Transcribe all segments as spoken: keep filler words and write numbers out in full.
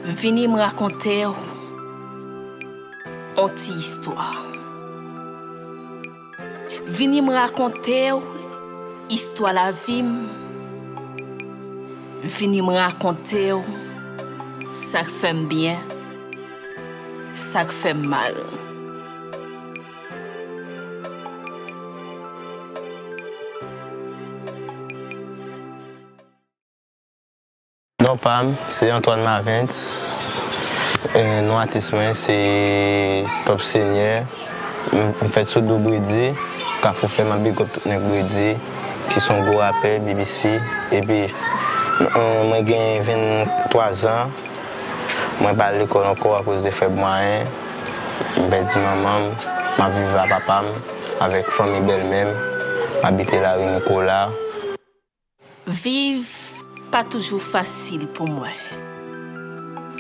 Vini m rakonte w on ti istwa. Vini m rakonte w istwa lavi m. Vini m rakonte w sa k fè m byen, sa k fè m mal. Non pa m, se Antoine Mavent. E, non atis mwen, se Top Seigneur. M, m fèt sou do Bredi, Kafou Fè, m ap big up tout nèg Bredi, ki se yon gwo rapè, B B C. Epi, m, mwen gen venntwa zan. Mwen pa al lekòl ankò akoz de fèb mwayen. M pèdi manman m. M ap viv a papa m, avèk fanmi bèlmè m. M abite lari Nikola. Viv pa toujou fasil pou mwen.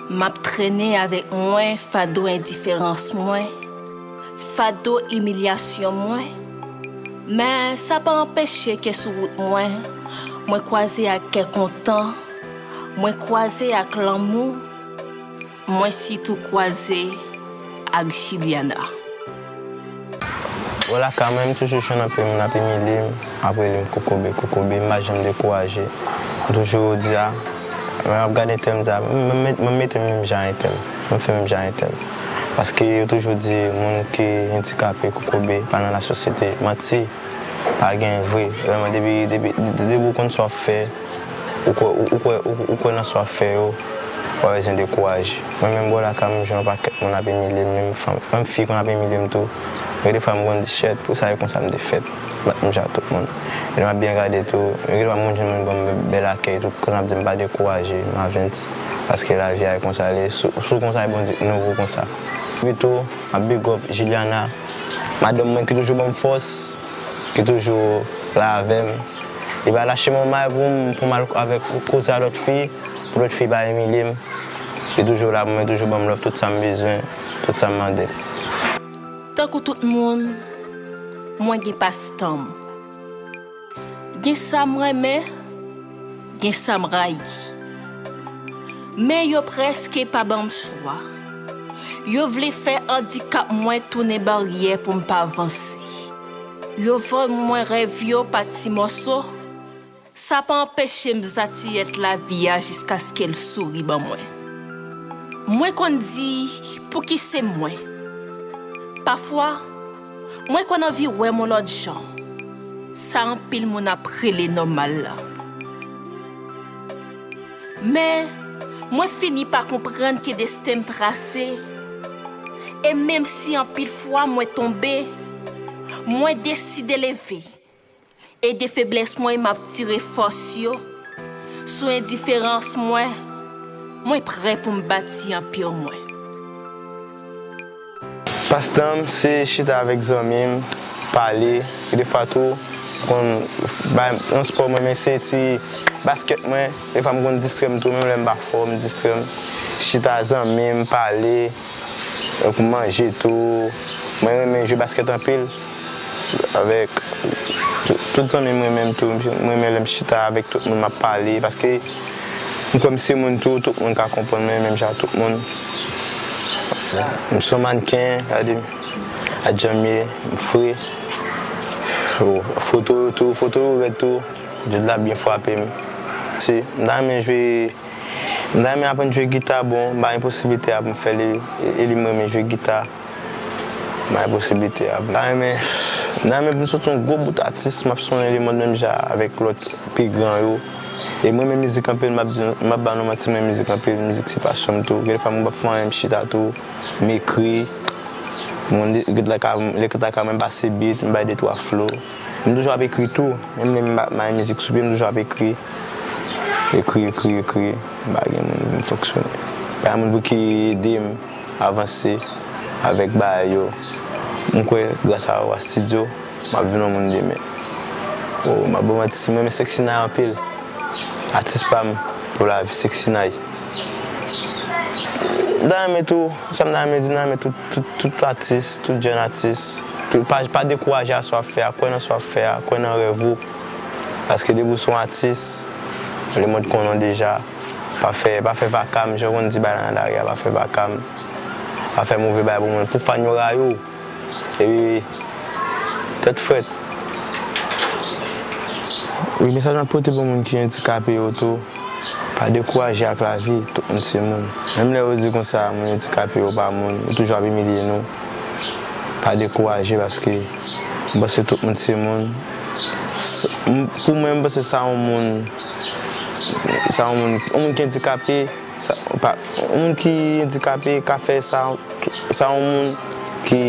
M ap trennen avèk mwen fado endiferans mwen, fado imilyasyon mwen, men sa pa anpeche ke sou wout mwen, mwen kwaze ak kè kontan, mwen kwaze ak lanmou, mwen sitou kwaze ak Juliana. Bon, lakay mwen, m toujou jwenn anpil moun ap imilye m, ap rele m kokobe, kokobe, m pa janm dekouraje. M toujou di a, lè m ap gade tèm sa, m, m, m, m mete m menm jan entèl, m fè menm jan entèl. Paske yo toujou di moun ki andikape, kokobe, pa nan lasosyete. Manti, pa gen vre. Vrèman, depi, depi, depi ou konn sa w ap fè, ou kwè, ou, ou kwè, ou, ou kwè nan sa w ap fè yo, ou pa bezwen dekouraje. Mwen menm bò lakay m, m jwenn yon pakèt moun ap imilye m, menm fanm, menm fi konn ap imilye m tou. Gen defwa m konn di, "Shit, pou sa e konsa m te fèt." M ap menm jan ak tout moun. E lè m ap byen gade tou, gen defwa moun jwenn moun ban m bèl akèy tou, konn ap di m pa dekouraje, m aventi, paske lavi a e konsa l ye. Si w, si w konsa, e Bondye k nouri w konsa. Epi tou, m ap big up Juliana, madanm mwen ki toujou ban m fòs, ki toujou la avè m. Li pa lache m yon may pou m, pou m al avèk koze a lòt fi, pou lòt fi pa imilye m. Li toujou la pou mwen, toujou ban m love, tout sa m bezwen, tout sa m mande. Tankou tout moun, mwen gen pastan m. Gen sa m renmen, gen sa m rayi. Men yo prèske pa ban m chwa. Yo vle fè andikap mwen tounen baryè pou m pa vanse. Yo vann mwen rèv yo pa ti mòso. Sa pa anpeche m zatiyèt lavi a jiskaske l souri ban mwen. Mwen konn di, "Pouki se mwen?" Pafwa, mwen konn anvi wè m yon lòt jan. Sa anpil moun ap rele nòmal la. Men, mwen fini pa konprann ke desten m trase. E menm si anpil fwa mwen tonbe, mwen deside leve. E de feblès mwen, m ap tire fòs yo. Sou endiferans mwen, mwen prè pou m bati anpil mwen. Pastan m se chita avèk zanmi m, pale. E defwa tou, konn bay nan spò mwen, men se ti baskèt mwen. Defwa m konn distrè m tou, menm lè m pa fò, m distrè m. Chita zanmi m, pale. Pou manje tou. Mwen renmen jwe baskèt anpil. Avèk tout, tout zanmi m renmen m tou. M renmen lè m chita avèk tout moun, m ap pale. Paske m kwè m se moun tou, tout moun ka konprann mwen menm jan ak tout moun. M se yon mannken, gade m. A jan m ye, m fre. Foto yo tou, foto yo rèd tou. Djòd la byen frape m. Se, m ta renmen jwe M ta renmen aprann jwe gita, bon, m pa gen posiblite a pou m fè li, e, e li m renmen jwe gita. M pa gen posiblite a. M ta renmen, m ta renmen pou m soti yon gwo bout atis, m ap sonnen lemonn menm jan avèk lòt pi gran yo. E m renmen mizik anpil, m ap di, m ap ba nou manti, m renmen mizik anpil, mizik se pasyon m tou. Gen de fwa m ap fè anyen, m chita tou, m ekri. Moun, lè, lè, lè, lè, mwen pase beat, m bay de twa flow. M toujou ap ekri tou. Menm lè m pa, m pa gen mizik sou pye, m toujou ap ekri. Ekri, ekri, ekri. M pa gen moun pou m fonksyone. Pa gen moun pou ki ede m avanse avèk bagay yo. M kwè, gras a Awa Studio, m ap vin yon moun demen. Oh, m ap ba w manti, m renmen Sexy Nine anpil. Atis pa m pou lavi, Sexy Nine. M ta renmen tou, sa m ta renmen di, m ta renmen tout, tout, tout atis, tout jèn atis, tout, pa, pa dekouraje a sa w ap fè a, kwè nan sa w ap fè a, kwè nan rèv ou. Paske depi w se yon atis, lemonn konnen w deja. Pa fè, pa fè vakam, jan yo konn di bagay la nan lari a, pa fè vakam, pa fè move bagay pou moun, pou fan yo rayi w. Epi, tèt frèt. Wi, mesaj m ap pote pou moun ki andikape yo tou, pa dekouraje ak lavi, tout moun se moun. Menm lè yo di konsa, moun andikape yo pa moun, yo toujou ap imilye nou. Pa dekouraje paske m panse tout moun se moun. S- m- Pou mwen, m panse sa yon moun, sa yon moun, yon moun ki andikape, sa, pa, yon moun ki andikape ka fè sa, sa yon moun ki,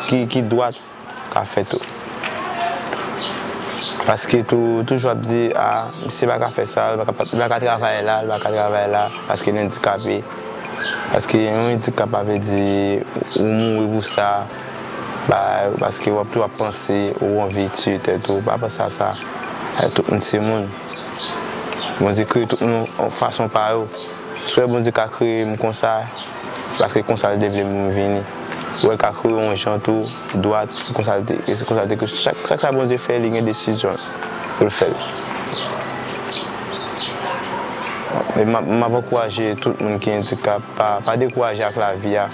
ki, ki dwat ka fè tou. Paske tou, toujou ap di, a, misye pa ka fè sa, li pa ka, li pa ka travay la, li pa ka travay la, paske li andikape. Paske yon andikap pa vle di ou mouri pou sa, ba, paske w ap tou ap panse ou anvi tiye tèt ou, pa panse a sa. Tout moun se moun. Bondye kreye tout moun yon fason pa yo. Swè Bondye ka kreye m konsa, paske konsa l te vle m vini. Ou wè l ka kreye yon jan tou, dwat, konsa l te, e se konsa l te kreye. Chak, chak sa Bondye fè, li gen desizyon l pou l fè l. E m ap, m ap ankouraje tout moun ki andikap, pa, pa dekouraje ak lavi a.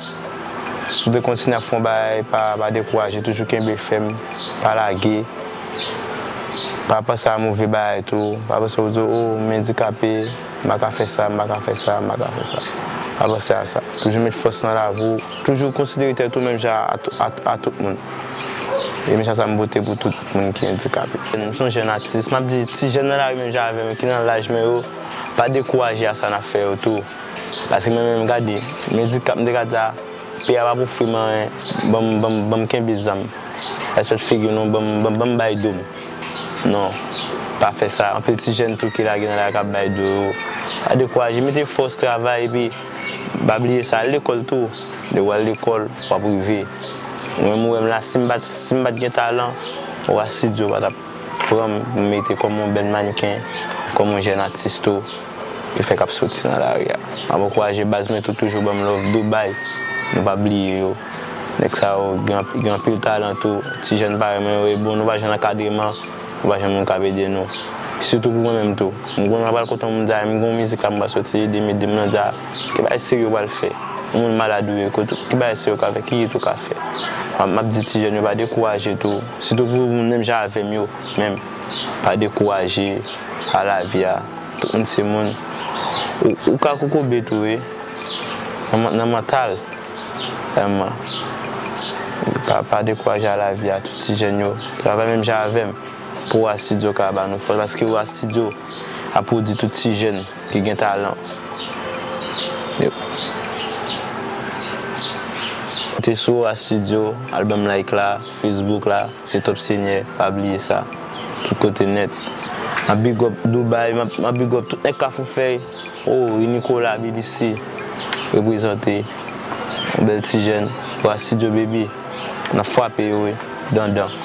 Si w te kontinye ap fè yon bagay, pa, pa dekouraje, toujou kenbe fèm, pa lage. Pa panse a move bagay tou. Pa panse w di, o, m andikape, m pa ka fè sa, m pa ka fè sa, m pa ka fè sa. Pa panse a sa. Toujou met fòs nan lavi w. Toujou konsidere tèt ou menm jan a, a, a tout moun. E mesaj sa m pote pou tout moun ki andikape. M se yon jèn atis, m ap di ti jèn nan lari menm jan avè m, ki nan laj mwen yo, pa dekouraje a sa n ap fè yo tou. Paske mwen menm, gade, m andikap, m te ka di a, peyi a p ap ofri m anyen, ban m, ban m, ban m kenbe zam. Respè figi nou, ban m, ban m, ban m bay do m. Non, pa fè sa. Anpil ti jèn tou ki lage nan lari k ap bay do yo. Pa dekouraje, mete fòs, travay, epi pa bliye sa, al lekòl tou. Lè w al lekòl, w ap rive. Mwen, mwen menm la, si m pa t, si m pa t gen talan, Owa Studio pa t ap pran m pou mete kòm yon bèl mannken, kòm yon jèn atis tou, ki fèk ap soti nan lari a. M ap ankouraje baz mwen tou, toujou ban m love. Dubai, nou pa bliye yo. Nèg sa yo gen, gen anpil talan tou. Ti jèn parèy mwen yo, e bon, nou pa jwenn ankadreman, nou pa jwenn moun k ap ede nou. Sitou pou mwen menm tou. M konn m pral kontan moun di, a, m gen yon mizik la m pral soti, ede m, ede m nan di, a, ki bagay serye w pral fè? Yon moun malad ou ye, kote, ki bagay serye w ka fè? Ki hit ou ka fè? M ap, m ap di ti jèn yo pa dekouraje tou. Sitou pou moun menm jan avè m yo, menm. Pa dekouraje a lavi a. Tout moun se moun. Ou, ou ka kokobe tou, wi. Nan, nan mantal. Vrèman. Pa, pa dekouraje a lavi a, tout ti jèn yo. Travay menm jan avè m. Pou Owa Studio ka ba nou fòs. Paske Owa Studio ap pwodui tout ti jèn ki gen talan. Yep. Te sou Owa Studio, album Like la, Facebook la, se Top Seigneur, pa bliye sa. Tout kote nèt. M ap big up Dubai, m ap, m ap big up tout nèg Kafou Fèy. Oh, Ri Nicolas, B B C, reprezante. Yon bèl ti jèn. Owa Studio, baby. N ap frape yo, wi. Dandan.